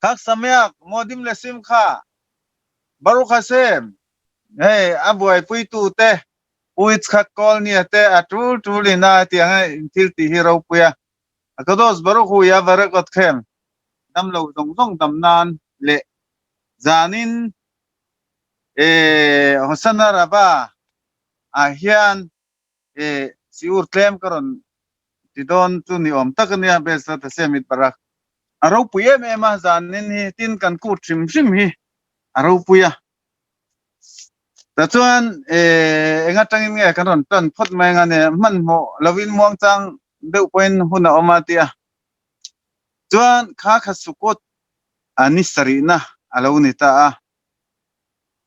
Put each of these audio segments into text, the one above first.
Khak Sameak, Modim leh Simkha, Baruch Hashem, hei a buaipuitu te, Pu Yitzchak Kawlnia te a tul tul in a tiang a in thil tih hi ropui a. Akadosh Baruch Hu Yavarek Otchem, damlo zawng zawng dam nan leh zanin eh Hosanna Rabbah ah hian eh siur tlem ka rawn ti dawn chu ni awm tak a nia Bezrat Hashem Yitbarach. A ropui em em a zanin hi tin kan kut hrim hrim hi a ropui a. Tah chuan eh eng atangin nge kan rawn tan phawt mai anga nia hmanhmawh lovin muangchang deuh pawhin hun a awm a tia. Chuan kha kha Sukkot a ni sarihna a lo ni ta a.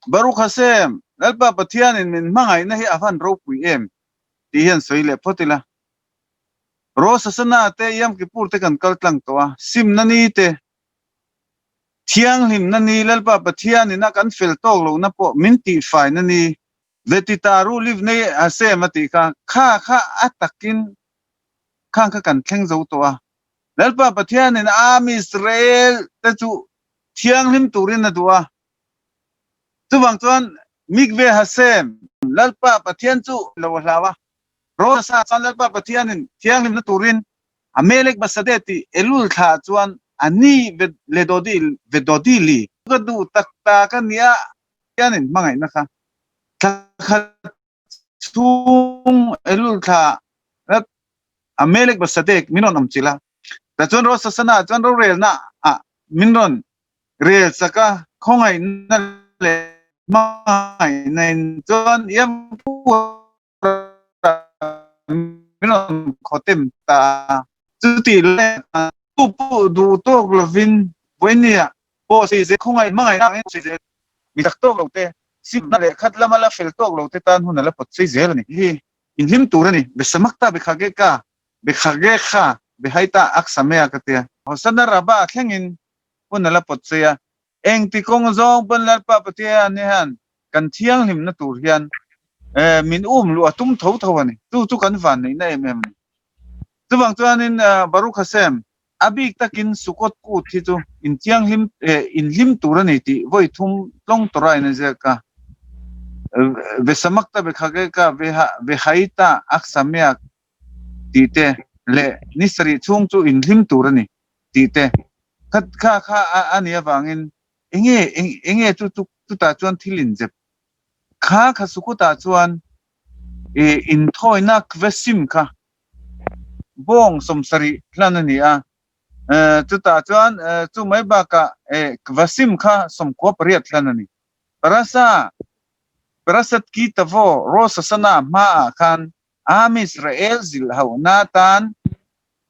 Baruch Hashem, Lalpa Pathianin min hmangaihna hi a van ropui em tih hian sawi leh phawt ila. Rosh Hashanah te Yom Kippur te kan kal tlang tawh a, simna ni te, thianghlimna ni, Lalpa Pathianin a kan fel tawk lohna pawh min tihfaina ni, Vetitaru Livnei Hashem a tih kha, kha kha a takin khang kha kan thleng zo tawh a. Lalpa Pathianin Am Israel te chu thianghlim turin a duh a. Chuvang chuan Mikve Hashem, Lalpa Pathian chu lo a hlau a. Rosa chuan Lalpa Pathianin thianghlimna turin Amelek Basadeh tih Elul thlah chuan a ni Ledodi Vedodili. Ka duh tak tak a nia Pathianin hmangaihna kha thla khat chhung Elul thlah Amelek Basadeh min rawn awm chilh a. Tah chuan Rosa sana chuan rorelna ah min rawn rel sak a, khawngaihna leh hmangaihna in chuan min rawn khawtem ta a. Chutih lai ah tu pawh duh tawk lovin vawinia pawh sei zel khawngaih hmangaihna angin sei zel mi tak tawk lo te, simna leh khat lama la fel tawk lo te tan hun a la pawt sei zel a ni. Hi inhlim tur a ni. Besamakta bekhageka bekhagekha behaita aksamea ka tia. Hosana Rabba thlengin hun a la pawt sei a, engti kawng zawng pawn Lalpa Pathian hian kan thianghlimna tur hian min um luh a tum tho tho a ni. Chu chu kan vanneihna em em a ni. Chuvang chuanin Baruch Hashem, a bik takin Sukkot kut hi chu inthianghlim inhlim tur a ni tih vawi thum tlawng Torah in a ziak a. Vesamakta bekhageka vehaita aksameak tih te leh ni sarih chhung chu inhlim tur a ni tih te kha kha kha a nih avangin enge enge chu chu chutah chuan thil inzep kha kha Sukutah chuan ih inthawina kvesim kha bawng sawmsarih hlan a ni a, chutah chuan chu mai bakah kvasim kha 98 hlan a ni. Parasa Parasat ki tavo Rosh Hashanah hmaah khan Am Israel zilhauhna atan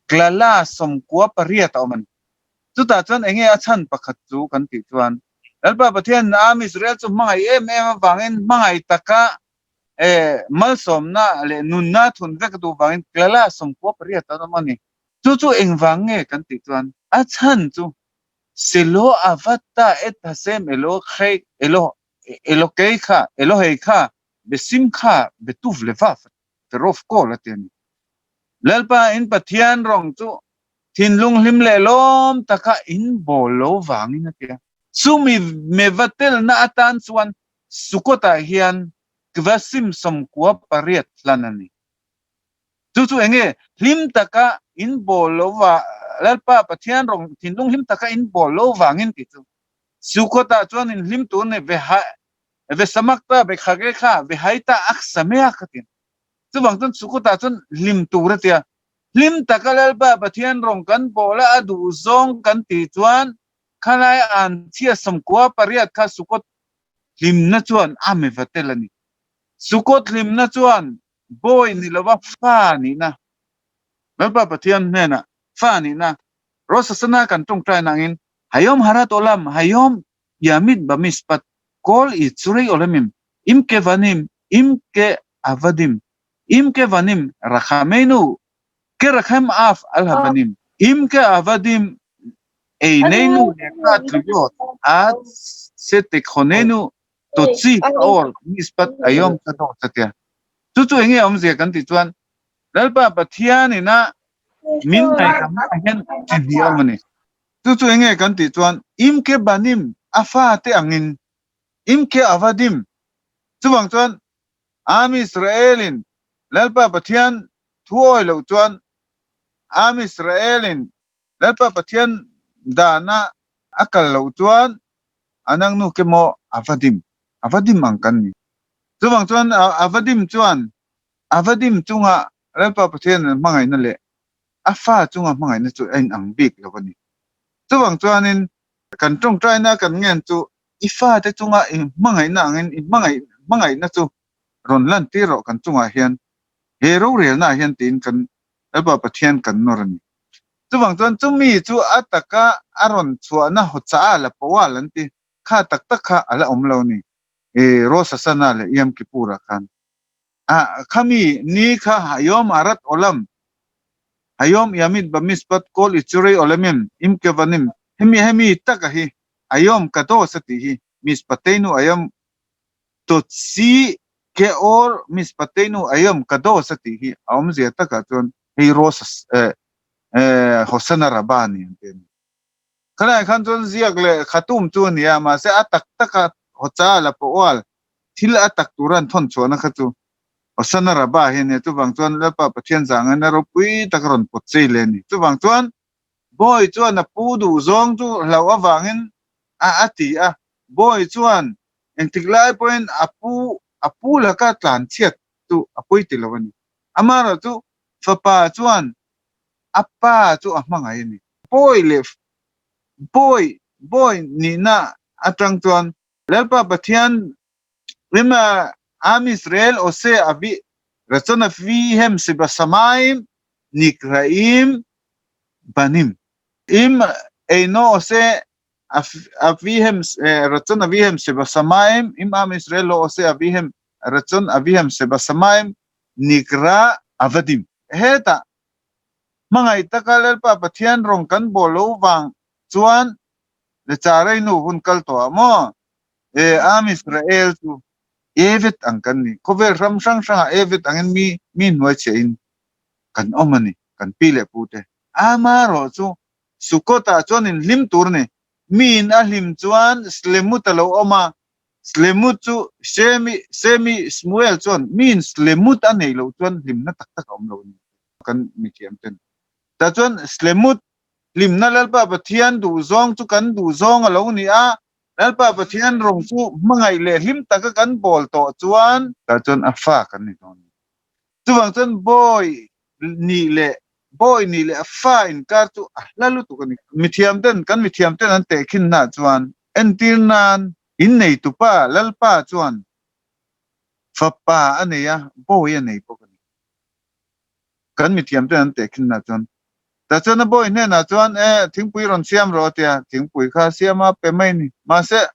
Klala 98 a awm a ni. Chutah chuan enge a chhan pakhat chu kan tih chuan Lalpa Pathian Am Israel chu hmangaih em em avangin hmangaih taka malsawmna leh nunna thun vek duh vangin Klala 98 an awm a ni. Chu chu engvang nge kan tih chuan a chhan chu Silo avatta et Hashem Elohei Elokei kha Elohei kha Besimkha betuv le va Ferov kawl a ti a ni. Lalpa in Pathian rawng chu thinlung hlim leh lawm taka in bawl lo vangin a ti a. Chumi meva telna atan chuan Sukkot-ah hian Kvasim 98 hlan a ni. Chu chu enge hlim taka in bawl lo va Lalpa Pathian rawng thinlung hlim taka in bawl lo vangin tih chu Sukkot-ah chuan in hlim tur ni ve Vesamakta bekhagekha vehaita aksamea ka ti. Chuvang chuan Sukkot-ah chuan hlim tur a ti a. Hlim taka Lalpa Pathian rawng kan bawl a, a duh zawng kan tih chuan khalai an chhia 98 kha Sukkot hlimna chuan a me va tel a ni. Sukkot hlimna chuan bawi ni lova fa nihna, Lalpa Pathian hnenah fa nihna, Rosh Hashanah kan tawngtai nangin Hayom Harat Olam, Hayom Yamit Bamispat Kol i churei olamim, im ke vanim, im ke avadim, im ke vanim rakhameinu, ke rakhem af al habanim, im ke avadim eineinu leka tluyot ad se tekhonenu totzi or mispat ayom ka do chatia. Chu chu enge awmzia kan tih chuan Lalpa Pathian ina min ngaihram ah hian chi hnih a awm a ni. Chu chu enge kan tih chuan Imke Banim a fate angin Imke Avadim chuvang chuan Am Israel-in Lalpa Pathian thu awi loh chuan Am Israel-in Lalpa Pathian dana a kal loh chuan a nangnu ke maw Avadim Avadim ang kan ni. Chuvang chuan Avadim chuan Avadim chunga Lalpa Pathian hmangaihna leh a fa chunga hmangaihna chu a inang bik lo a ni. Chuvang chuanin kan tawngtaina kan ngen chu i fate chunga i hmangaihna angin i hmangaihna chu rawn lantir rawh kan chungah hian he rorelnaah hian tiin kan Lalpa Pathian kan nawr a ni. Chuvang chuan chumi chu a taka a rawn chhuahna hawchah a la pawal an ti kha tak tak kha a la awm lo a ni. I Rosh Hashanah leh Yom Kippur-ah khan A khami ni kha Hayom Arat Olam, Hayom Yamid Bamispat Kol Ichurei Olamim Imkevanim hemi hemi taka hi Hayom Kadosh a tih hi Mishpateinu Ayom Totsi Keor Mishpateinu Ayom Kadosh a tih hi a awmzia takah chuan hei Rosh Hoshana Rabbah ni an ti a ni. Khalaiah khan chuan ziak leh khatum chu a ni a, mahse a tak taka hawcha la pawh Thil a tak tura an thawn chhuahna kha chu Hosanna Rabbah hi a nia, chuvang chuan Lalpa Pathian zangin a ropui tak a rawn pawt chei leh a ni. Chuvang chuan Bawi chuan a pu duh zawng chu hlauh avangin a a ti a, Bawi chuan engtik lai pawhin a pu a pu laka tlan chhiat chu a pawi ti lo a ni. Amaherawhchu fapa chuan a pa chu a hmangaih a ni. Bawi leh Bawi Bawi nihna atang chuan Lalpa Pathian rima Am Israel ose avi ratzon avihem sebasamaim nikraim banim. Im eino ose avihem ratzon avihem sebasamaim im Am Israel lo ose avihem ratzon avihem sebasamaim nikra avadim. Hetah hmangaih taka Lalpa Pathian rawng kan bawl lo vang chuan Le charai nu hun kal tawh ah maw? E Am Israel chu Evet ang kan ni. Khawvel ram hrang hrang ah Evet angin mi mi hnuai chhiah in kan awm a ni, kan pi leh pu te. Amarawh chu Sukkot ah chuan in hlim tur a ni. Mi in a hlim chuan Slemut a lo awm a, Slemut chu Shemi Semi Shmuel chuan mi in Slemut a neih loh chuan hlimna tak tak a awm lo a ni kan mithiam ten. Tah chuan Slemut Hlimna Lalpa Pathian duhzawng chu kan duhzawng a lo ni a, Lalpa Pathian rawng chu hmangaih leh hlim taka kan bawl tawh chuan, tah chuan a fa kan ni dawn a ni. Chuvang chuan bawi nih leh bawi nih leh a fa inkar chu a hla lutuk a ni. Mithiam ten, kan mithiam ten an tehkhin hna chuan entir nan inneitupa Lalpa chuan fapa a nei a, bawi a nei bawk a ni. Kan mithiam ten an tehkhin hna chuan Tah chuan a bawi hnenah chuan, E, thingpui rawn siam rawh a ti a, thingpui kha a siam a, pe mai ni. Mahse,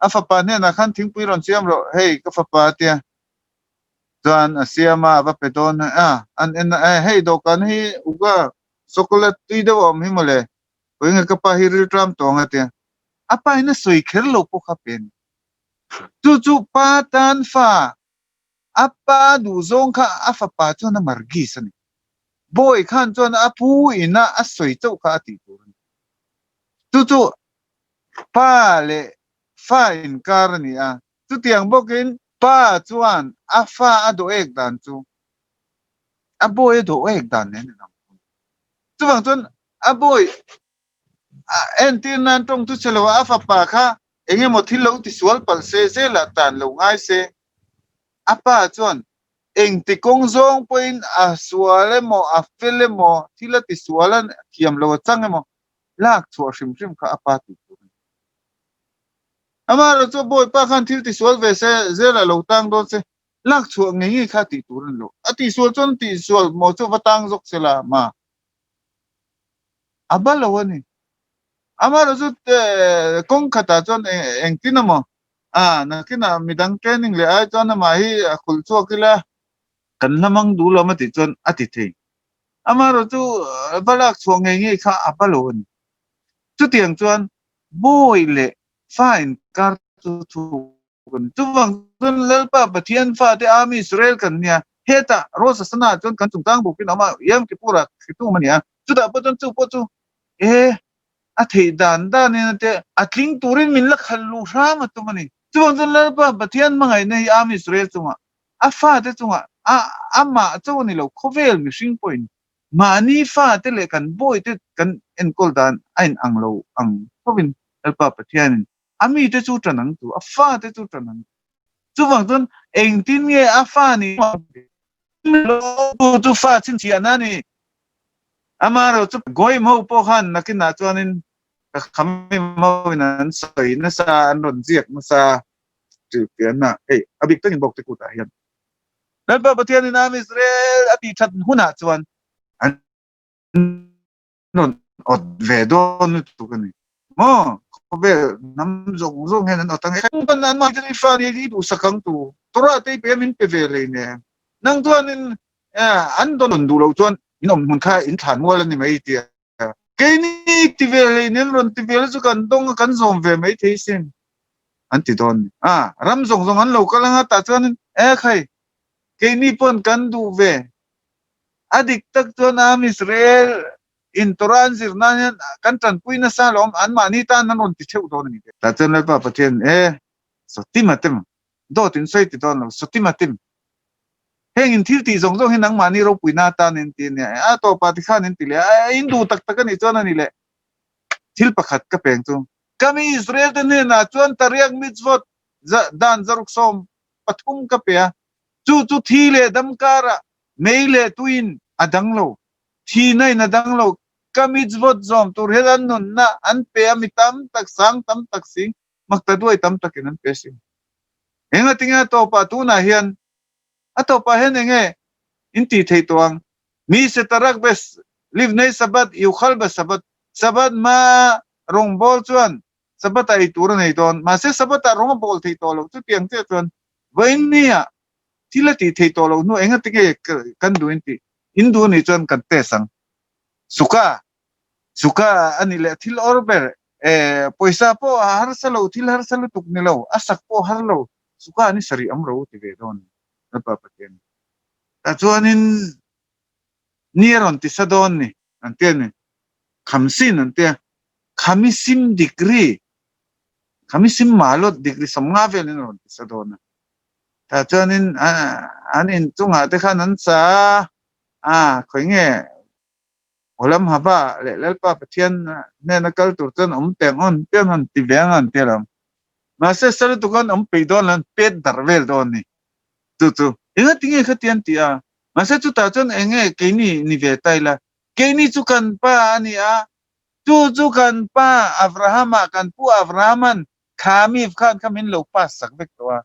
a fapa hnenah khan thingpui rawn siam rawh, hei ka fapa a ti a. Chuan a siam a, a va pe dawn a, an en a, E, hei dawhkan hi uga chocolate tui deuh a awm hi mawle, khawi nge ka pa hi rilṭam tawh ang a ti a. A pa in a sawi kher lo pawh kha pe a ni. Chu chu pa tan fa A pa duhzawng kha a fapa chuan a margis a ni. Bawi khan chuan a pu ina a sawi chauh kha a tih tur a ni. Chu chu pa leh fa inkar a ni a. Chutiang bawkin pa chuan a fa a dawh ek dan chu a bawi a dawh ek dan nen a inang thung. Chuvang chuan a bawi A entir nan tawng chu che lo a, a fapa kha eng emaw thil lo tisual palh se zelah tan lo ngai se. A pa chuan engti kawng zawng pawhin a sual emaw a fel emaw thil a tisual a thiam lo a chang emaw lak chhuah hrim hrim kha a pa tih tur a ni. Amaherawhchu bawipa khan thil tisual ve se zelah lo tang dawn se lak chhuah ngei ngei kha tih tur a ni lo. A tihsual chuan a tihsual maw chu va tang zawk se la ma. A ba lo a ni. Amaherawh chu kawng khatah chuan engtin emaw a nakinah midang training leh ai chuan amah hi a khulh chhuak ila kan hla mang duh lo a tih chuan a ti thei. Amaherawh chu va lak chhuah ngei ngei kha a ba lo a ni. Chutiang chuan bawi leh fa inkar chu thuk Chuvang chuan Lalpa Pathian fate Army Israel kan nia, hetah Rosh Hashanah chuan kan chungchang bukin a awm a, Yom Kippur-ah thlitum a ni a, chutah pawh chuan chu pawh chu e. A theih dan danin a tia, a tling turin min la khalh luh hram a tum a ni. Chuvang chuan Lalpa Pathian hmangaihna hi Am Israel chungah, a fate chungah, a amah chauh a ni lo, khawvel mihring pawhin mahni fate leh kan bawihte kan enkawl dan a inang lo ang thovin Lalpa Pathianin a mite chu tan ang tu, a fate chu tan ang tu. Chuvang chuan engtin nge a fa nih chu fa chhinchhiahna a ni. Amaherawh chu Goyim ho pawh khan nakinah chuanin ka khamim hoin an sawi nasa, an rawn ziak nasa tih pianna hei a bik takin bawk te kutah hian. Lalpa Pathianin Am Israel a tih that hunah chuan an rawn awt ve dawn lutuk a ni maw? Khawvel hnam zawng zawng hian an awt ang e. Kan an mahni chuan i fa nih i duhsak ang tu Torah te i pe a min pe ve hlei nen. Nang chuanin an dawn duh loh chuan in awm hmun kha in thlan mual a ni mai tia. Keini ti ve hlei nen rawn ti ve la chu kan dawng a kan zawm ve mai thei sin an ti dawn ni. A ram zawng zawng an lo kal anga tah chuanin e khai keini pawn kan duh ve. A dik tak chuan Am Israel in Torah an zir nan hian kan tanpui nasa alawm anmahni tan an rawn ti theuh dawn a ni. Tah chuan Lalpa Pathian e Sawtim a tem dawt in sawi ti dawn lo Sawtim a tem heng in thil tih zawng zawng hi nangmahni ropuina atan in ti a nia a tawpah tikhan in ti leh a in duh tak tak a nih chuan a ni leh thil pakhat ka peng chu ka mi Israel te hnenah chuan tariak mitzvot dan zaruk 13 ka pe a chu chu thi leh dam karah mei leh tuin a dang lo thihna in a dang lo ka mitzvot zawm tur hian an nunna an pe a mi tam tak sang tam tak sing makta duai tam takin an pe sin. Engatinge a tawpah tunah hian a tawpah hian enge in tih theih tawh ang? Mi setarak be livnei Sabbath yukhal be Sabbath Sabbath hma rawngbâwl chuan Sabbath-ah ei tur a nei dawn. Mahse Sabbath-ah rawng a bawl theih tawh loh chutiang chiah chuan vawiinnia thil a tih theih tawh loh hnu engatinge kan duh in tih in duh anih chuan kan test ang. Suka Suka a ni leh thil awr ber e pawisa pawh a harsa lo thil harsa lutuk ni lo a sak pawh har lo Suka ni sarih am ro ti ve dawn Lalpa Pathian tah chuanin ni a rawn ti sa dawn ni an tia ni khamsin an tia khamisim degree khamisim malawt degree 50 velin a rawn ti sa dawn a tah chuanin an inchungah te khan an sa a khawi nge Olam Haba leh Lalpa Pathian hnena kal tur chuan awm teng awn pian han ti ve ang an ti lo. Mahse sal lutuk an awm peih dawn lo, an pet darh vel dawn ni. Chu chu engati nge khati an ti a? Mahse chutah chuan eng nge keini ni ve ta ila? Keini chu kan pa a ni a, chu chu kan pa Abrahama, kan pu Abrahama'n kha mi khan kha min lo pass sak vek tawh a,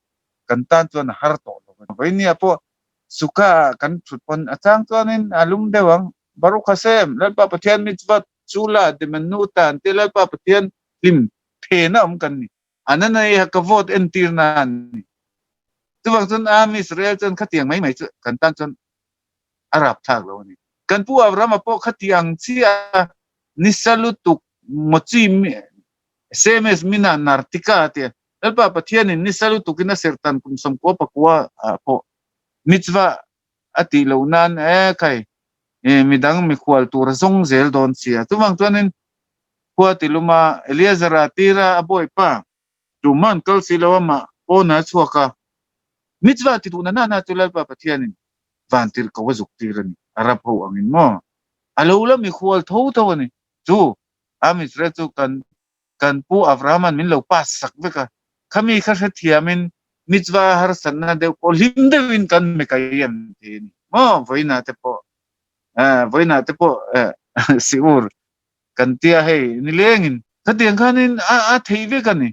kan tan chuan a har tawh lo a ni. Vawinia pawh Suka kan thut pawn a chang chuanin a lum deuh ang. Baruch Hashem, Lalpa Pathian mitzvot, Chula, Demenu tan te Lalpa Pathian hlim phena awm kan ni. Ananai ha ka vote entirna a ni. Chuvang chuan Am Israel chuan khatiang mai mai chu kan tan chuan a rapthlak lo a ni. Kan pu Abrahama pawh khatiang chiah nisa lutuk mochi sms mina nartika a ti a. Lalpa Pathianin nisa lutukin a serhtan kum 99 ah pawh mitzvah a tih loh nan e khai midang mikhual tur a zawng zel dawn sia. Chuvang chuanin khua ti luma Eleazara tira a bawipa tumah an kal si lo amah pawnah a chhuak a. Mitzvah ti duhna nana chu Lalpa Pathianin van tirh ko a zuk tir a ni. Arab ho angin maw? A lo la mikhual tho tho a ni. Chu Am Israel chu kan kan pu Avrahama'n min lo pass sak vek a, khami kha hrethiamin mitzvah harsatna deuh pawh hlim deuhin kan mekai em ti a ni maw? Vawiinah te pawh eh vawiinah te pawh eh siur kan tia hei nilengin khatiang khanin a a theih vek a ni.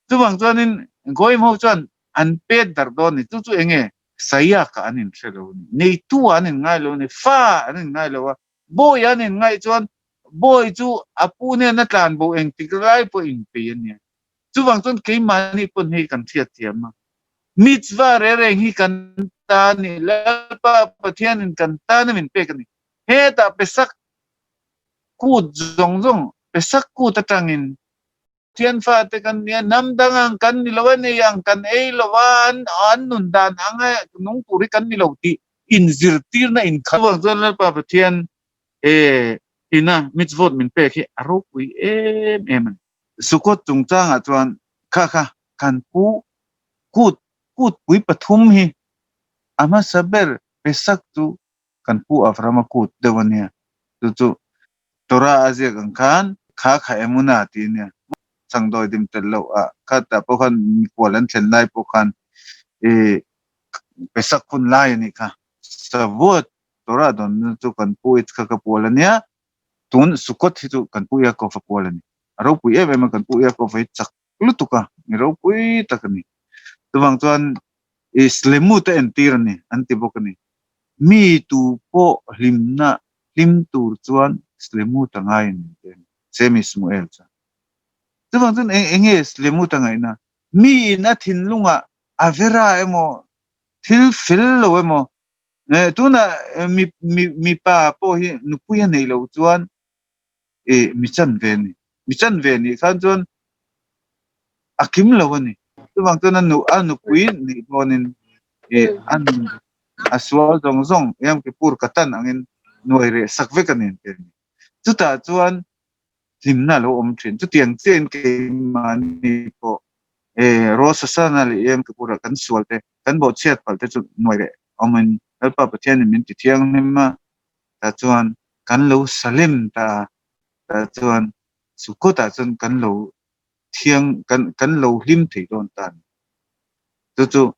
Chuvang chuanin Goyim ho chuan an pet darh dawn a ni. Chu chu eng nge? Saiaka an inhre lo a ni. Neitu an inngai lo a ni. Fa an inngai lo a. Bawi an inngaih chuan Bawi chu a pu hnena tlan bo engtik lai pawh inpei a nia. Chuvang chuan keimahni pawn hei kan hriat thiam a. Mitzvah reng reng hi kan ta a ni. Lalpa Pathianin kan tana min pek a ni. Hetah Pesach kut zawng zawng, Pesach kut atangin Pathian fate kan nia, hnam dang ang kan ni lo a, nei ang kan ei lo a, an nun dan anga nung tur hi kan ni lo tih inzirtirna inkhat. Chuvang chuan Lalpa Pathian e. Ina mitzvot min pek hi a ropui em em a ni. Sukkot chungchangah chuan kha kha kan pu kut kutpui pathum hi a hmasa ber Pesach chu kan pu Avrahama kut deuh a nia. Chu chu Torah a ziak ang khan kha kha Emuna tih a nia. Changdawi dim tel loh ah kha tah pawh khan mikual an thlen lai pawh khan ih Pesach hun lai a nih kha. Shavuot Torah dawnna chu kan pu Yitzchak a pual a nia. Tun Sukkot hi chu kan pu Yaakov a pual a ni. A ropui em em a, kan pu Yaakov hi chak lutuk a, mi ropui tak a ni. Chuvang chuan i Slemut a entir a ni an ti bawk a ni. Mi tu pawh hlimna hlim tur chuan Slemut a ngai a ni an ti a ni, Semi Shmuel chuan. Chuvang chuan eng enge Slemut a ngaihna? Mi in a thinlungah a vera emaw thil fel lo emaw tunah mi mi mipa pawh hi nupui a neih loh chuan i mi chan ve a ni. Mi chan ve nih khan chuan a kim lo a ni. Chuvang chuan a nu a nupui nih dawnin i a nun a sual zawng zawng Yom Kippur ka tan angin nuai reh sak vek a ni an ti a ni. Chutah chuan hlimna a lo awm thin. Chutiang chiahin keimahni pawh e Rosh Hashanah leh Yom Kippur-ah kan sual te, kan bawhchhiat palh te chu nuai reh awmin Lalpa Pathianin min ti thianghlim a, tah chuan kan lo salem ta a, tah chuan Sukkot-ah chuan kan lo thiang kan kan lo hlim thei dawn ta a ni. Chu chu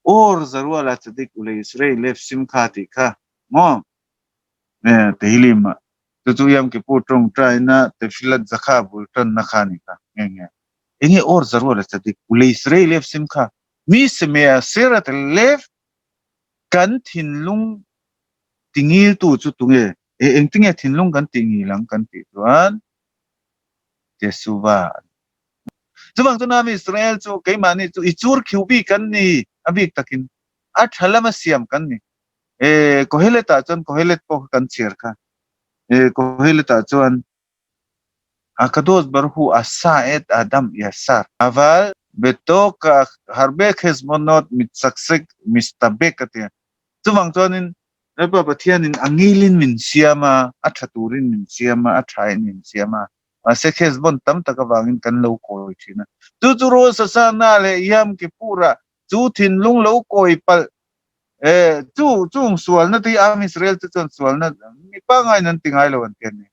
Or Zaruala Tzadik Ule Israel Lev Simcha tih kha maw Tehillim-ah chu chu Yom Kippur tawngtaina Tefillat Zakha bul tanna kha a ni kha nghe nghe. Enge Or Zaruala Tzadik Ule Israel Lev Simcha Mi Semea Serat Lev kan thinlung Tingiltu chu tunge? E engtinge thinlung kan tih ngil ang kan tih chuan Jesuva a ni. Chuvang chuan Am Israel chu keimahni chu i chur khiu bik kan ni a bik takin a tha lama siam kan ni. E Kohelet-ah chuan Kohelet pawh kha kan chhiar kha. E Kohelet-ah chuan Akadosh Baruch Hu asa et Adam yasar aval betok harbe khesbonot mitsaksek mistabek a ti a. Chuvang chuanin Lalpa Pathianin a ngilin min siam a, a tha turin min siam a, a thain min siam a. Mahse Khesbon tam tak avangin kan lo kawi thin a. Chu chu Rosh Hashanah leh Yom Kippur-ah chu thinlung lo kawi palh eh chu chung sualna te hi Am Israel te chuan sualna mi pangngain an ti ngai lo an ti a ni.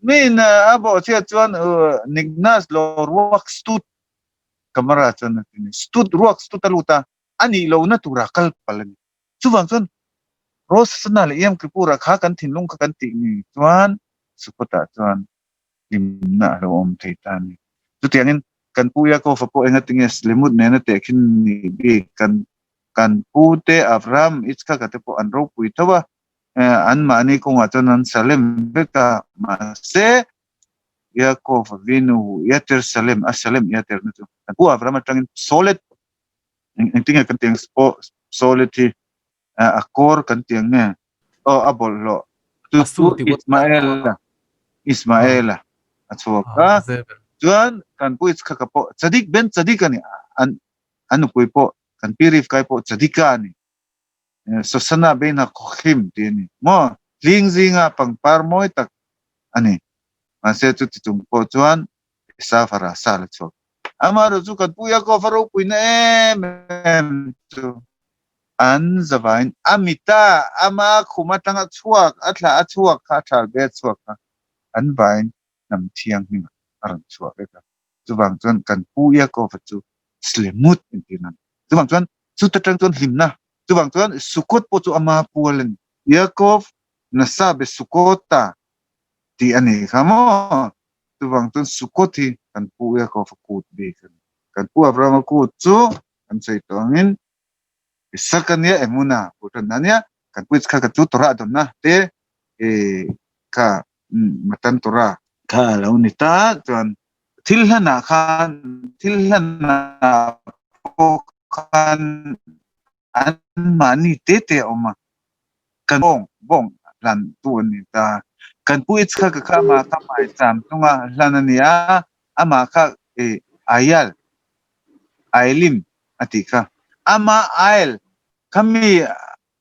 Miin a bawhchhiat chuan Nignas lo ruak stut camera chuan a ti a ni. Stut ruak stut a lut a, a nih lohna tura kal palh a ni. Chuvang chuan Rosh Hashanah leh Yom Kippur-ah kha kan thinlung kha kan tih ni chuan Sukkot-ah chuan hlimna a lo awm thei ta a ni. Chutiangin kan pu Yaakov-a pawh engatinge Slemut nena tehkhin nih bik kan kan pu te Abraham, Yitzchak-a te pawh an ropui tho a, anmahni kawngah chuan an Salem vek a, mahse Yaakov Avinu Yater Salem, a Salem Yater na chu kan pu Abraham atangin Solet engtinge kan tiang Solet hi a kawr kan tiang nge aw a bawlhhlawh chu chu Ismael-a Ismael-a a chhuak a chuan kan pu Yitzchak-a pawh Tzadik ben Tzadik a ni an an nupui pawh kan pi Rivka-i pawh Tzadika a ni Sosana bein a khawhlim tih a ni maw hling zinga pangpar mawi tak a ni mahse chuti chung pawh chuan Esau-a rasa la chhuak. Amaherawh chu kan pu Yaakov-a ropuina em em chu an zavain a mita ama khum atanga chhuak a thlah a chhuak kha a thal ve a chhuak kha an vain hnam thianghlimah a rawn chhuah vek a. Chuvang chuan kan pu Yaakov-a chu Slemut entir a ni. Chuvang chuan chuta tang chuan hlimna, chuvang chuan Sukkot pawh chu ama pual a ni. Yaakov nasa be Sukkot-a tih a ni kha maw? Chuvang chuan Sukkot hi kan pu Yaakov a kut bik a ni. Kan pu Abraham a kut chu kan sawi tawh angin Isaka nia Emuna pu tanna nia kan pu Yitzchaka chu Torah dawnna te kha Matan Torah kha a lo ni ta chuan thil hlanah khan thil hlanah pawh khan anmahni te te a awm a. Kan bawng bawng hlan tu an ni ta. Kan pu Yitzchaka kha amah kha maicham chunga hlan a ni a, amah kha Ayal, Ailim a tih kha. Ama Ail khami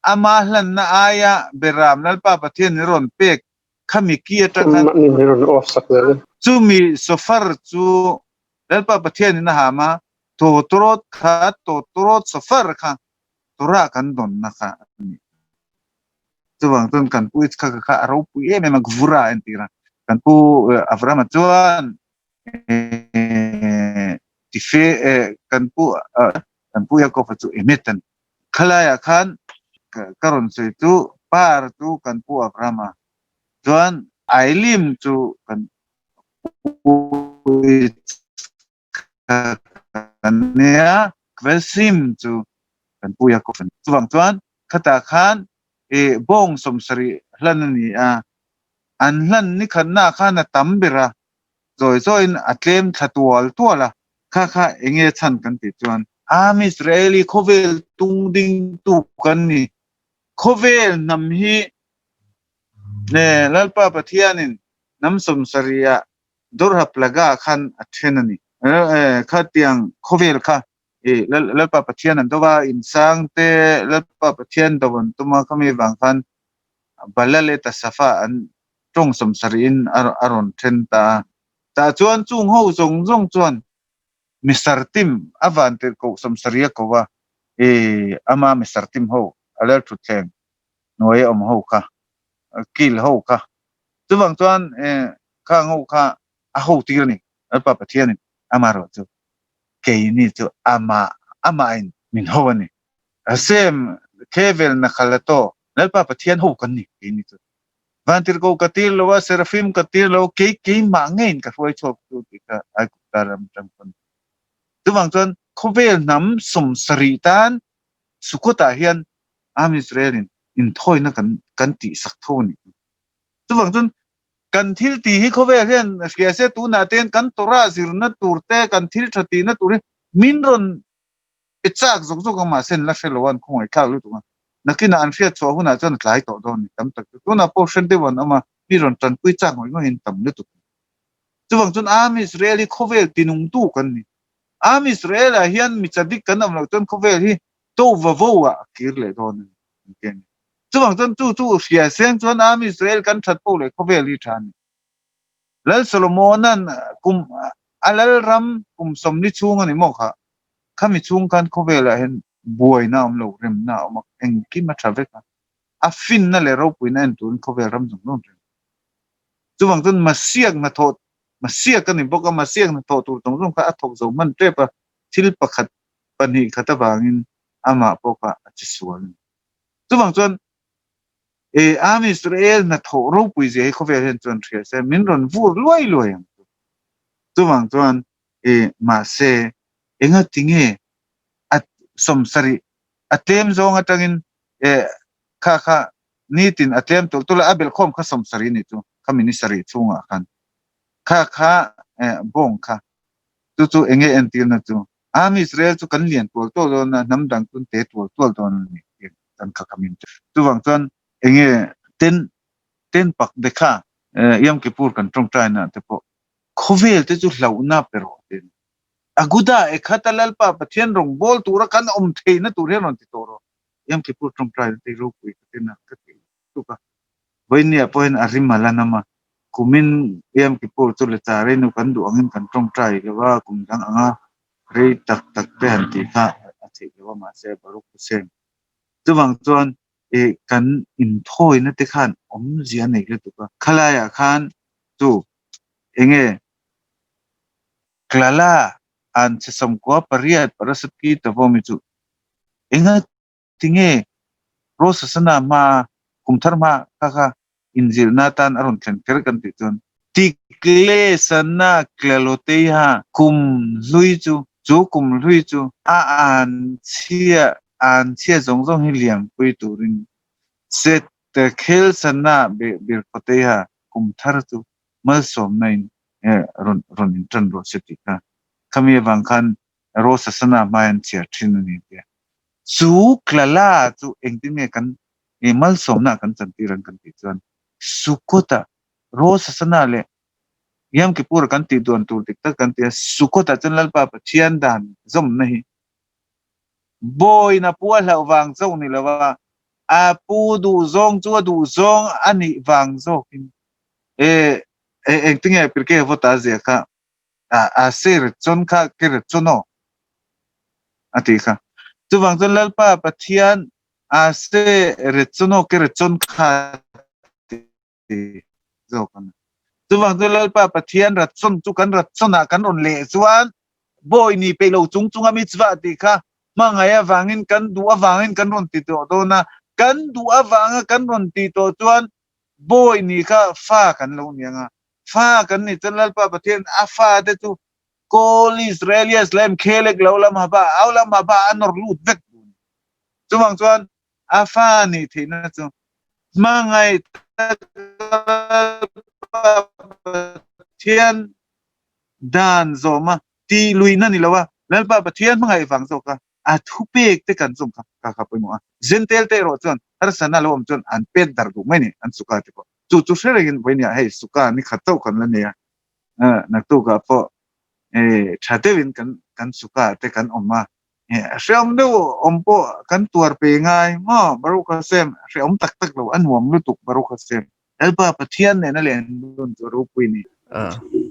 ama hlanna aia Beram Lalpa Pathian i rawn pek. Khami ki atang khan Mahni min rawn off sak zel e. Chumi shofar chu Lalpa Pathianin a ham a, tawtawrawt kha tawtawrawt shofar kha Torah kan dawnna kha a ni. Chuvang chuan kan pu Yitzchaka kha a ropui em em a, Gvura a entir a. Kan pu Avrama chuan tife kan pu kan pu Yaakova chu Emet a ni. Khalaiah khan ka rawn sawi chu Par chu kan pu Avrama chuan Ailim chu kan pu Yitzchaka a nia, Kvelsim chu kan pu Yaakov a ni. Chuvang chuan khatah khan bawng 70 hlan a ni a, an hlan ni khatnaah khan a tam ber a, zawi zawiin a tlem thla tual tual a. Kha kha eng nge chhan kan tih chuan. Am Israeli khawvel tung dingtu kan ni. Khawvel hnam hi Lalpa Pathianin hnam 70 ah Dorha Plaga khan a then a ni. Khatiang khawvel kha Lalpa Pathian an do a, insang te Lalpa Pathian do an tum a, khami vang khan Bala leh Tasafa an tawng 70 in a rawn then ta a. Tah chuan chung ho zawng zawng chuan Misartim a van tirhkoh 70 a ko a, i ama Misartim ho a lalthutthleng hnuaia awm ho kha, kil ho kha. Chuvang chuan khang ho kha a ho tir a ni, Lalpa Pathianin amaherawh chu keini chu amah amahin min ho a ni. Hashem Khevel Nakhalato, Lalpa Pathian ho kan ni keini chu. Vantirhkoh ka tir lo a, Serafim ka tir lo a, kei keimah ngeiin ka hruai chhuak chu tih kha Aigupta ram atang pawn. Chuvang chuan khawvel hnam 70 tan Sukkot-ah hian Am Israel-in inthawina kan kan tihsak tho a ni. Chuvang chuan kan thil tih hi khawvel hian hria se tunah te hian kan Torah zirna tur te, kan thil tha tihna tur hi min rawn pe chak zawk zawk ang mahse an la hre lo a, an khawngaihthlak lutuk a. Nakinah an hriat chhuah hunah chuan a tlai tawh dawn a ni tam tak chu. Tunah pawh hre deuh an awm a, mi rawn tanpui chak ngawih ngawih an tam lutuk a ni. Chuvang chuan Am Israel hi khawvel tinungtu kan ni. Am Israel-ah hian mi chadik kan awm loh chuan khawvel hi to va vo ah a kir leh dawn a ni an ti a ni. Chuvang chuan chu chu hria seng chuan Am Israel kan that poh leh khawvel hi tha a ni. Lal Solomona'n kum a lal ram kum 40 chhung a ni maw kha, khami chhung khan khawvelah hian buaina a awm lo, remna a awm a, engkim a tha vek a, a finna leh ropuina en turin khawvel ram zawng zawng reng. Chuvang chuan Masiak hnathawh, Masiak a ni bawk a, Masiak hnathawh tur zawng zawng kha a thawk zo hman tep a, thil pakhat pahnih khat avangin amah pawh kha a che sual a ni. Chuvang chuan e Am Israel hnathawh ropui zia hi khawvel hian chuan hria se min rawn vur luai luai ang chu. Chuvang chuan e mahse enga tinge a 70 a tlem zawng atangin e kha kha nitin a tlem tulh tulh a, a belhkhawm kha 70 ni chu khami ni sarih chhungah khan kha kha e bawng kha chu chu enge entirna chu Am Israel chu kan lian tual tual dawn a, hnam dang chu an te tual tual dawn a ni tih kan kha kha min Chuvang chuan enge ten ten pak de kha Yom Kippur kan tawngtaina te pawh khawvel te chu hlauhna pe rawh tih a ni. Aguda Ekhata Lalpa Pathian rawng bawl tura kan awm theihna tur hian rawn ti tawh rawh. Yom Kippur tawngtaina te ropui ka tina ka ti tuk a. Vawinia pawhin a rim a la nam a, kumin Yom Kippur chu lecha rei nu kan duh angin kan tawngtai lo a, kum dang anga rei tak tak te han tih kha a theih lo a, mahse Baruch Hussein chuvang chuan ih kan inthawina te khan awmzia a nei lutuk a, khalaiah khan chu enge Klala an chhe 98 Parasat ki Tavomi chu enga Tinge Rosh Hashanah hma kum thar hma kha kha inzirna atan a rawn thlen kher kan tih chuan Tikle Sana Klaloteiha kum hlui chu chu kum hlui chu a an chhia an chhia zawng zawng hi liampui turin Set Khel Sana Birkhawteiha kum thar chu malsawmna in rawn rawn intan rawh se tih kha khami avang khan Rosh Hashanah hma hian chhiar thin a ni tia. Chu Klala chu engtin nge kan malsawmna kan chantir ang kan tih chuan Sukkot-ah Rosh Hashanah leh Yom Kippur-a kan tih duan tur dik tak kan ti a, Sukkot-ah chuan Lalpa Pathian dan zawmna hi bawiin a pu a hlauh vang chauh ni lo a, a pu duhzawng chu a duhzawng a nih vang zawkin. E engtinge Pirkei Avota zia kha a se Ratzon kha ke Ratzono a tih kha. Chuvang chuan Lalpa Pathian a se Ratzono ke Ratzon kha ti zawk a ni. Chuvang chu Lalpa Pathian Ratzon chu kan Ratzonah kan rawn leh chuan bawi ni peih lo chung chunga mitzvah tih kha hmangaih avangin kan duh avangin kan rawn ti tawh dawn a, kan duh avanga kan rawn ti tawh chuan bawi ni kha fa kan lo ni ang a, fa kan nih chuan Lalpa Pathian a fa te chu Kol Israel Yeslem Khelek lo lam haba au lam haba a nawr lut vek duh a ni. Chuvang chuan a fa nih theihna chu hmangaih taka Lalpa Pathian dan zawma tih luihna ni lo a, Lalpa Pathian hmangaih vang zawk a, a thupek te kan zawm kha ka kha pawimawh a. Zentel te erawh chuan harsatna lo awm chuan an pet dar duh mai ni, an suka te pawh. Chu chu hre rengin vawinia hei suka ni khat chauh kan la nei a, naktukah pawh tha deuhin kan kan suka te kan awm a, hreawm deuh awm pawh kan tuar pe ngai maw Baruch Hashem hreawm tak tak lo a nuam lutuk Baruch Hashem. Lalpa Pathian nena len dun chu ropui ni.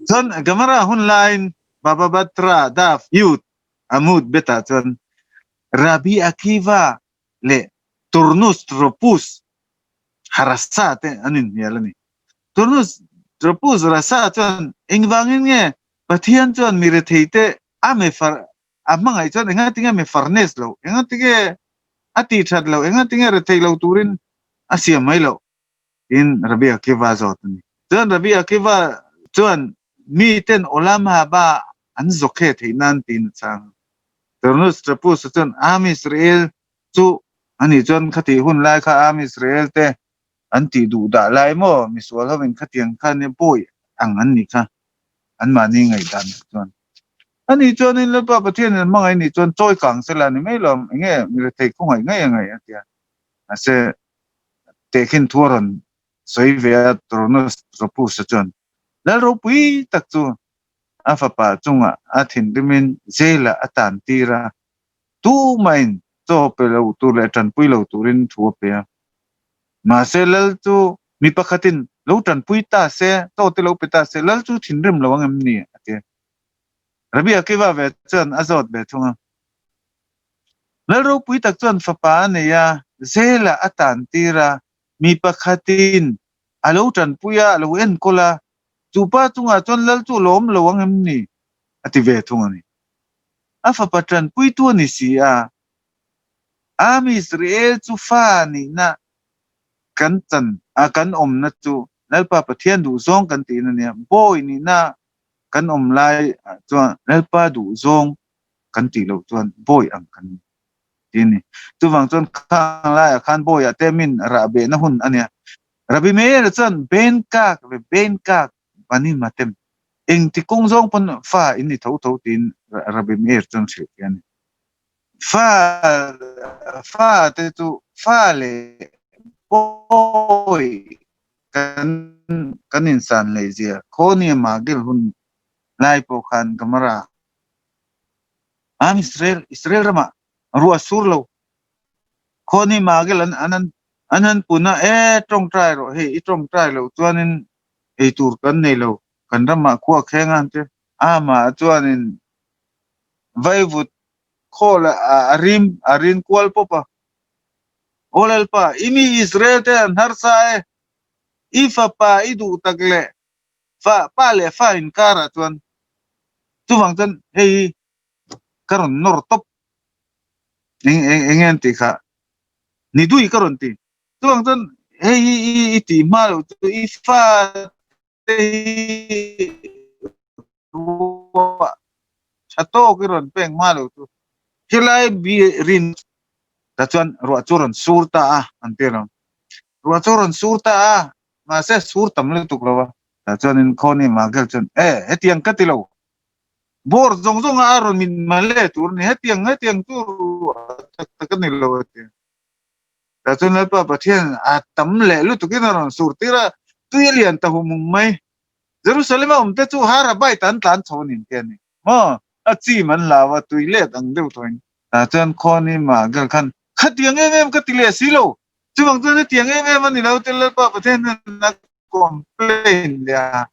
Chuan Gemara hun laiin Baba Batra Daf Yud Amud betah chuan Rabbi Akiva leh Turnus Tropus Harasa te an inhnial a ni. Turnus Tropus Rasa chuan engvangin nge Pathian chuan mi retheite a mefar a hmangaih chuan engatinge mi farnes lo, engatinge a tih that lo, engatinge rethei lo turin a siam mai loh tiin Rabbi Akiva zawt a ni. Chuan Rabbi Akiva chuan miten Olam Haba an zawkhe theih nan tiin a chhang a. Turnus Trapus-a chuan Am Israel chu ani chuan khatih hun lai kha Am Israel te an tih duh dah lai maw misual hovin khatiang kha nia pawi ang an nih kha anmahni ngaihdan chuan ani chuanin Lalpa Pathianin a hmangaih nih chuan chawi kang sela ni mai lo enge mi rethei khawngaih ngei a ngaih a tia mahse tehkhin thu a rawn sawi ve a Turnus Tropus-a chuan Lal ropui tak chu a fapa chungah a thinrimin jail-ah a tan tir a, tumahin chaw pe lo tur leh tanpui lo turin thu a pe a. Mahse Lal chu mi pakhatin lo tanpui ta se, chaw te lo pe ta se, Lal chu thinrim lo ang em ni? a ti a. Rabbi Akiva ve chuan a zawt ve thung a. Lal ropui tak chuan fapa a nei a, jail-ah a tan tir a, mi pakhatin a lo tanpui a, a lo enkawl a, chu pa chungah chuan Lal chu a lawm lo ang em ni? a ti ve thung a ni. A fapa tanpuitu a ni si a, Am Israel chu fa nihna kan chan a kan awmna chu Lalpa Pathian duhzawng kan tihna a nia, bawi nihna kan awm lai ah chuan Lalpa duhzawng kan tih loh chuan bawi ang kan ni tih a ni. Chuvang chuan khang laiah khan bawiah te min rah behna hun a nia. Rabbi Meir chuan Ben kak ve Ben kak Bani Matem engti kawng zawng pawn fa in ni tho tho tiin Rabbi Meir chuan hrilh thei a ni. Fa fa te chu fa leh pawi kan kan insan leh zia khaw nia Magil hun lai pawh khan Gamara Am Israel Israel ramah ruah sur lo khaw ni Magil an an an an pun a e tawngtai rawh hei i tawngtai loh chuanin ei tur kan nei lo kan ramah khua kheng a an ti amah chuanin vaivut khawl a rim a rin kual pawp a. Aw Lalpa, i mi Israel te an harsa e, i fapa i duh tak leh fa pa leh fa inkarah chuan chuvang chuan hei hi ka rawn nawr tawp eng eng eng nge an tih kha ni dui ka rawn ti chuvang chuan hei hi i tih hma loh chu i fa te hi ruah tha tawk i rawn pek hma lo chu khilai bi rin ta chuan ruah chu rawn sur ta a an ti lo ruah chu rawn sur ta a mahse sur tam lutuk lo a ta chuan in khawni magel chuan e hetiang ka ti lo bor zawng zawng a rawn min male tur ni hetiang hetiang chu ruah tak tak a ni lo a ti ta chuan lalpa pathian a tam leh lutukin a rawn sur tir a tui a lian ta hum hum mai Jerusalem a awm te chu Har HaBait an tlan chho nin te a ni maw? A chim an hlau a, tui let ang deuh tawhin. Tah chuan Khawni Magel khan, Khatiang em em ka ti leh si lo, chuvang chuan hetiang em em a ni lo te Lalpa Pathian hian a. complain leh a,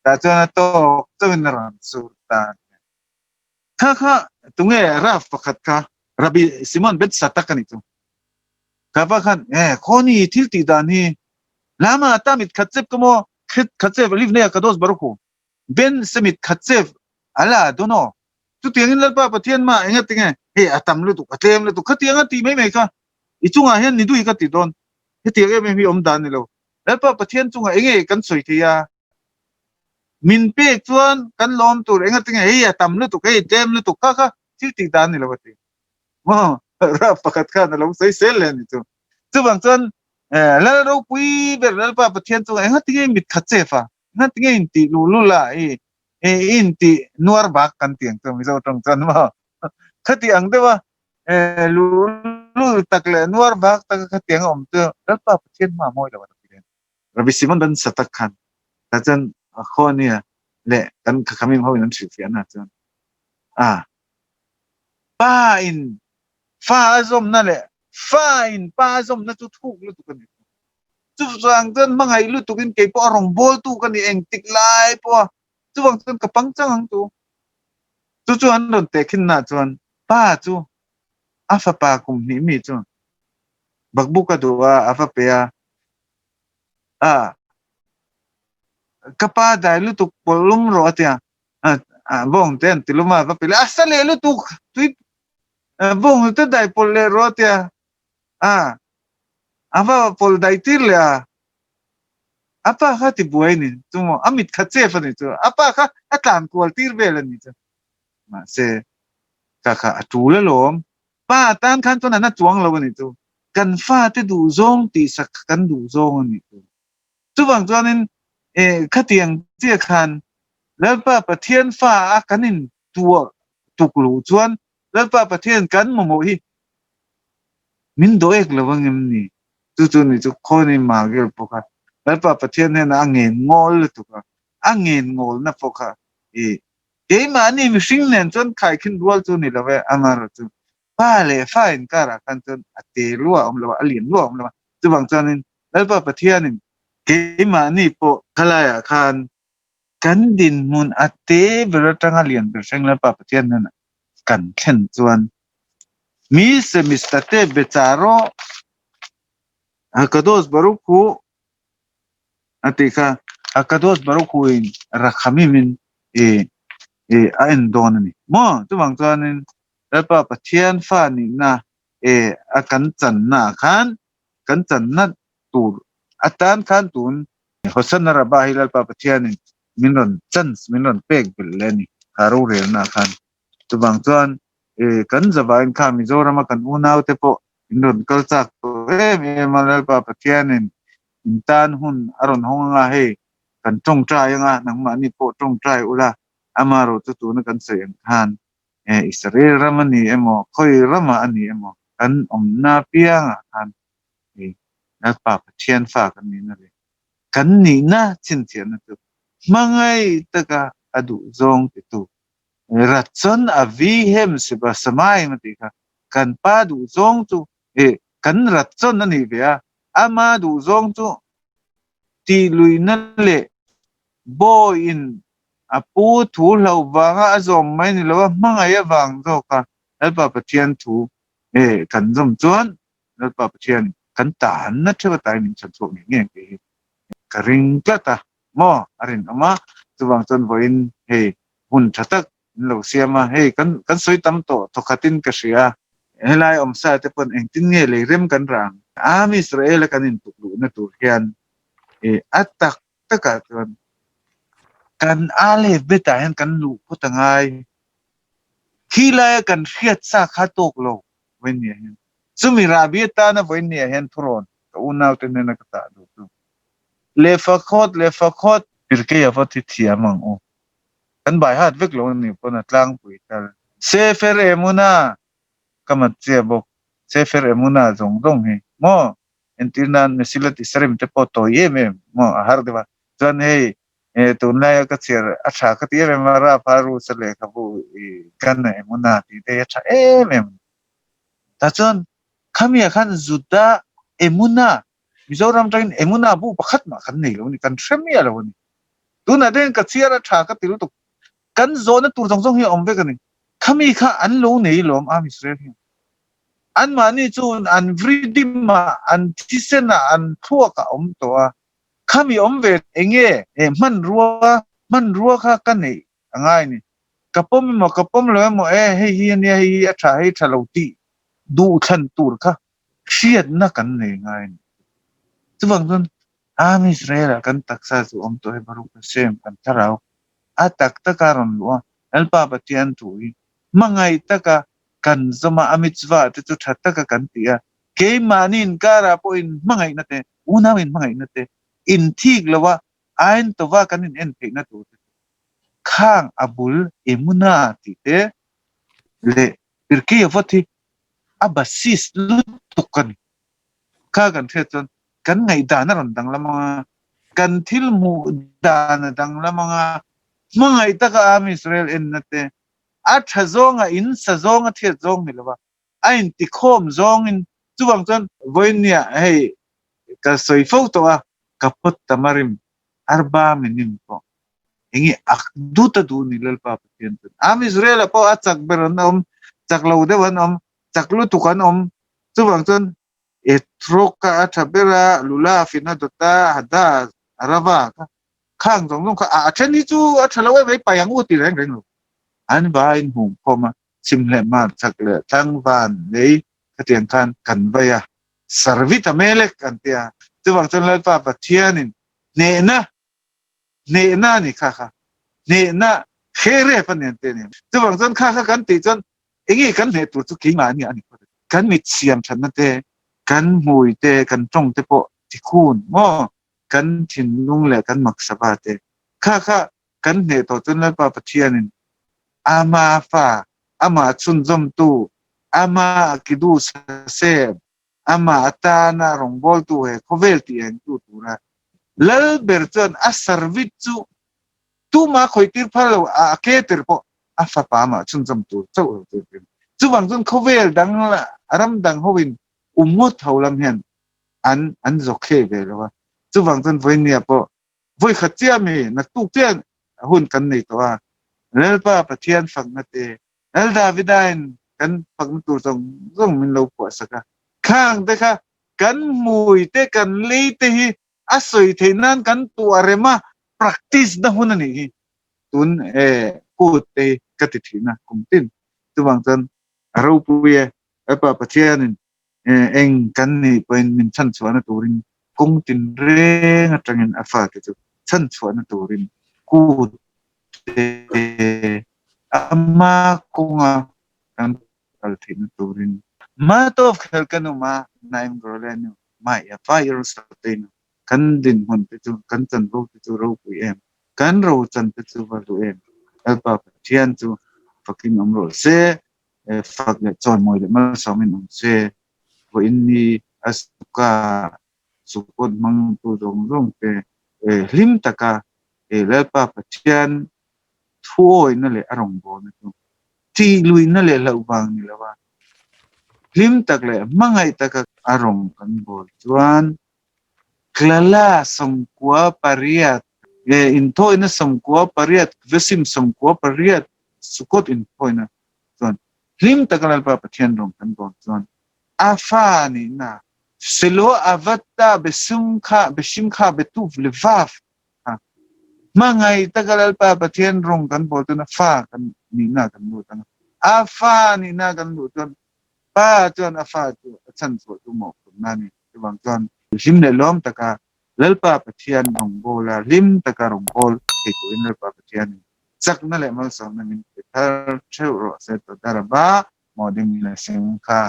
tah chuan a tawk chauhin a rawn sur ta a ni. Kha kha tunge Rav pakhat kha Rabbi Simon ben Satak a nih chu. Kha pa khan e khawni thil tih dan hi lama ta mit khat chep ka maw khet khat chep livnei a kadosh baruch hu ben se mit khat chep ala dono chutiangin Lalpa Pathian mah enga tinge hei a tam lutuk a tlem lutuk khatiang a tih mai mai kha i chungah hian ni dui ka ti dawn hetiang em em hi awm dan ni lo Lalpa Pathian chungah enge kan sawi thei a min pek chuan kan lawm tur enga tinge hei a tam lutuk hei tlem lutuk kha kha thil tih dan ni lo a ti maw rap pakhat khan a lo sawi sel leh a ni chu chuvang chuan Lal ropui ber Lalpa Pathian chungah enga tinge mit khat chef a enga tinge in tih luh lul a i in tih nuar bak kan ti ang chu Mizo tawng chuan maw khati ang deuh a luh lul tak leh nuar bak taka khatiang a awm chu Lalpa Pathian hma mawi lo a ti len. Rabbi Simon ben Satak khan ta chuan khaw ania leh kan khakhamim ho in an hrilhfiah na chuan a pa in fa a zawmna leh fa in pa a zawmna chu thuk lutuk a ni. Chuvang chuan hmangaih lutukin kei pawh a rawngbawltu ka ni engtik lai pawh a, chuvang chuan ka pangchang ang chu. Chu chu an rawn tehkhinnaah chuan pa chu a fapa kum hnih mi chu bakbuk a duh a, a va pe a, a ka pa dai lutuk pawlh lum rawh a tia, bawng te an ti lum a, a va pe leh a, a sa leh lutuk tui bawng te dai pawlh leh rawh a tia, a a va pawlh daih tir leh a, a pa kha ti buai a ni chu maw, a mit kha chef a ni chu, a pa kha a tlan kual tir vel a ni chu, mahse ka kha a tul alawm, pa tan khan chuan a na chuang lo a ni chu, kan fate duh zawng tihsak kha kan duh zawng a ni chu, chuvang chuanin khatiang chiah khan Lalpa Pathian fa a kan in tuah tuk luh chuan Lalpa Pathian kan mamawh hi min dawh ek lo angem ni? Chu chu ni chu khawiin Magel pawh kha Lalpa Pathian hnenah a ngen ngawl lutuk a, a ngen ngawlna pawh kha i keimahni mihring nen chuan khaikhin rual chu ni lo e, amaherawh chu pa leh fa inkarah khan chuan a te lua a awm lo a, a lian lua a awm lo a, chuvang chuanin Lalpa Pathianin keimahni pawh khalaiah khan kan dinhmun a te ber atanga lian ber thleng Lalpa Pathian hnenah kan thlen chuan mi semista te be char rawh Hakadosh Baruch Hu a tih kha Hakadosh Baruch Hu in Rakhamim in i i a en dawn a ni maw chuvang chuanin Lalpa Pathian fa nihna e a kan channa ah khan kan channa tur atan khan tun Hosanna Rabbah hi Lalpa Pathianin min rawn chance min rawn pek belh leh a ni kha rorelna ah khan. Chuvang chuan kan zavaiin kha Mizorama kan unaute pawh in rawn kal chak tawh em em a, Lalpa Pathianin in tan hun a rawn hawng anga hei kan tawngtai anga nangmahni pawh tawngtai ula amaherawh chu tuna kan sawi ang khan Israel ram a ni emaw khawi ramah a ni emaw kan awmna piangah khan Lalpa Pathian fa kan nihna leh kan nihna chhinchhiahna chu hmangaih taka a duh zawng titu Ratson a vi hem siba samaim a tih kha kan pa duh zawng chu kan ratson a nih ve a, ama duh zawng chu tih luihna leh bawiin a pu thu hlauh vanga a zawm mai ni lo a, hmangaih avang zawka Lalpa Pathian thu kan zawm chuan Lalpa Pathian kan tanna theuh atain min chhan chhuak ngei ngei ang tih hi ka ring tlat a maw a rinawm a, chuvang chuan vawiin hei hun tha tak in lo siam a, hei kan kan sawi tam tawh thawkhatin ka hria a, helai awmsa te pawn engtin nge lei rem kan rah ang, Am Israel a kan intuk luhna tur hian i a tak takah chuan kan Aleph betah hian kan luh phawt a ngai, khi laia kan hriat sa kha tawk lo vawiin ni ah hian chumi rahbi atana vawiin ni ah hian thurawn ka unaute hnena ka tah duh chu Lehfakhawt lehfakhawt Pirkei a va thi thiam ang u. Kan bai hat vek lo a ni pawn a tlangpui tal. Sefer Emuna ka mat chiah bawk. Sefer Emuna zawng zawng hi maw entir nan Mesilat Isarim te pawh tawi em em maw a har deuh a. Chuan hei tunlaia ka chhiar a tha ka ti em em a Rav Harusa lehkhabu i Gan Emuna tih te hi a tha em em a ni. Tah chuan khamiah khan Juda Emuna. Mizoram atangin Emuna bu pakhat mah kan nei lo a ni, kan hre miah lo a ni. Tunah te hian ka chhiar a tha ka ti lutuk. Kan zawhna tur zawng zawng hi a awm vek a ni. Khami kha an lo nei lawm Am Israel hian. Anmahni chu an vridimah, an thisenah, an thluakah a awm tawh a. Khami awm ve enge hmanrua, hmanrua kha ka neih a ngai a ni. Ka pawm emaw ka pawm lo emaw e hei hi ania hei hi a tha hei tha lo tih duhthlan tur kha hriatna kan nei ngai a ni. Chuvang chuan Am Israel-ah kan taksa chu awm tawh e Baruch Hashem kan thlarau a tak taka rawn luh a, Lalpa Pathian thu hi hmangaih taka kan zawm a, a mitzvah te chu tha taka kan ti a, keimahni inkarah pawh inhmangaihna te, unau inhmangaihna te, inthik lo a, ain tova kan in en theihna tur te chu khang a bul Emuna tih te leh Pirkei Avot hi a basis lutuk a ni. Kha kan hriat chuan kan ngaihdan a rawn danglam ang a, kan thil hmuh dan a danglam ang a, hmangaih taka Am Israel enna te, a tha zawnga in sa zawnga thiat zawng ni lova, a intikhawm zawngin chuvang chuan vawinia hei ka sawi fo tawh a, ka phawt ta marim arba minim pawh enge akdut a duh ni Lalpa Pathian chuan Am Israel ah pawh a chak ber an awm, chak lo deuh an awm, chak lutuk an awm, chuvang chuan Etrog kha a tha ber a, Lula, Fina, Dota, Hada, Arava kha khang zawng zawng kha a then hi chu a tha lo em mai pai ang u ti reng reng lo. An vaiin hung khawm a, chhimhleh mar chak leh thlang van lei khatiang khan kan vai a, Sarvit a melek an ti a, chuvang chuan Lalpa Pathianin hnehna hnehna a ni kha kha hnehna kherep a ni an ti a ni. Chuvang chuan kha kha kan tih chuan enge kan hneh tur chu keimah ania a ni phawt a. Kan mit siam thatna te, kan hmui te, kan tawng te pawh tikhun maw, kan thinlung leh kan maksava te kha kha kan hneh tawh chuan Lalpa Pathianin ama fa, amah chhunzawmtu, ama Kiddush Hashem, amah atana rawngbawltu he khawvel tih engtu tura lal ber chuan a service chu tuma khawitir phal lo a ke tir pawh a fapa amah chhunzawm tur chauh lo tur tin. Chuvang chuan khawvel dang ram dang hoin um ngawt ho lam hian an an zawkhe ve lo a. Chuvang chuan vawinia pawh vawi khat chiah mi naktuk chiah hun kan nei tawh a. Lalpa Pathian fakna te Lal Davida in kan fakna tur zawng zawng min lo phuah sak a. Khang te kha kan hmui te kan lei te hi a sawi theih nan kan tuah rem a, practice na hun a nih hi. Tun e kut te hi ka ti thin a kum tin. Chuvang chuan a ropui e, Lalpa Pathianin eng kan nih pawhin min chhanchhuahna turin kawng tinreng atangin a fate chu chhanchhuahna turin kut te ama kawnga kan kal theihna turin Matov Khelkanuma Naim Gorlenu Maya Vairusatenu kan dinhmun te chu kan chanvo te chu ropui em kan rochan te chu va hlu em Lalpa Pathian chu fakin awm rawh se fak leh chawimawi leh malsawmin awm se vawiin ni a suka sukawt hmangtu zawng zawng te hlim taka Lalpa Pathian thuawihna leh a rawngbawlna chu tihluihna leh hlauh vang ni lova hlim tak leh hmangaih taka a rawng kan bawl chuan Klala 98 inthawihna 98 Vesim 98 Sukot inthawihna chuan hlim taka Lalpa Pathian rawng kan bawl chuan a fa nihna Selo Avatta Besum kha Beshim kha Betuv Levav kha hmangaih taka Lalpa Pathian rawng kan bawl chuan a fa kan nihna kan lut ang a. A fa nihna kan luh chuan Pa chuan a fa chu a chhanchhuah chu mawhphurhna a ni. Chuvang chuan hlim leh lawm taka Lalpa Pathian rawngbawla hlim taka rawngbâwl thei turin Lalpa Pathianin chakna leh malsawmna min pe thar theuh rawh se. Todaraba Moding Blessing kha.